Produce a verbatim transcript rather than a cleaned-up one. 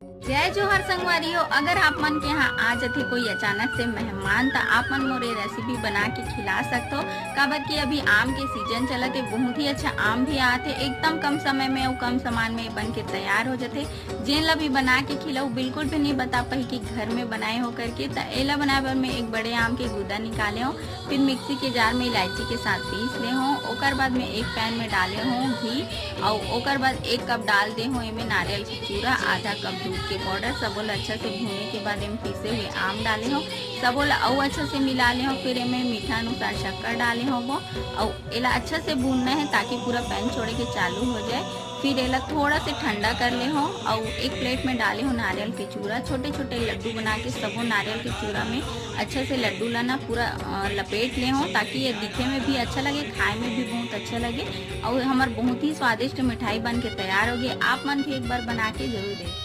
जय जोहार संगवारी हो। अगर आप मन के यहाँ आ जथे कोई अचानक से मेहमान, त आप मन मोर ये रेसिपी बना के खिला सकथो, काबर कि अभी आम के सीजन चलत हे। बहुत ही अच्छा आम भी आत हे, एकदम कम समय में अउ कम सामान में बन के तैयार हो जथे। जेन ला भी बना के खिलाऊ, बिल्कुल भी नहीं बता पाही कि घर में बनाए हो करके। त एला बनाए बर मैं एक बड़े आम के गूदा निकाले हो, फिर मिक्सी के जार में इलायची के साथ पीस ले हो। ओकर बाद में एक पैन में डाले हो घी, अउ ओकर बाद एक कप डाल दे हो एमे नारियल के चूरा, आधा कप दूध के पाउडर। सबो ला अच्छा से भूने के बाद एमे पीसे हुए आम डाले हो, सबो ला अउ अच्छा से मिला ले हो। फिर एमे मीठा अनुसार शक्कर डाले हो वो, अउ एला अच्छा से भूनना है ताकि पूरा पैन छोड़े के चालू हो जाए। फिर एला थोड़ा से ठंडा कर ले हो, अउ एक प्लेट में डाले हो नारियल के चूरा। छोटे छोटे लड्डू बना के सबो नारियल के चूरा में अच्छा से लड्डू ला ना पूरा, अ, लपेट ले हो, ताकि ये दिखे में भी अच्छा लगे, खाए में भी बहुत अच्छा लगे। और हमार बहुत ही स्वादिष्ट मिठाई बन के तैयार हो गई। आप मन भी एक बार बना के जरूर देखें।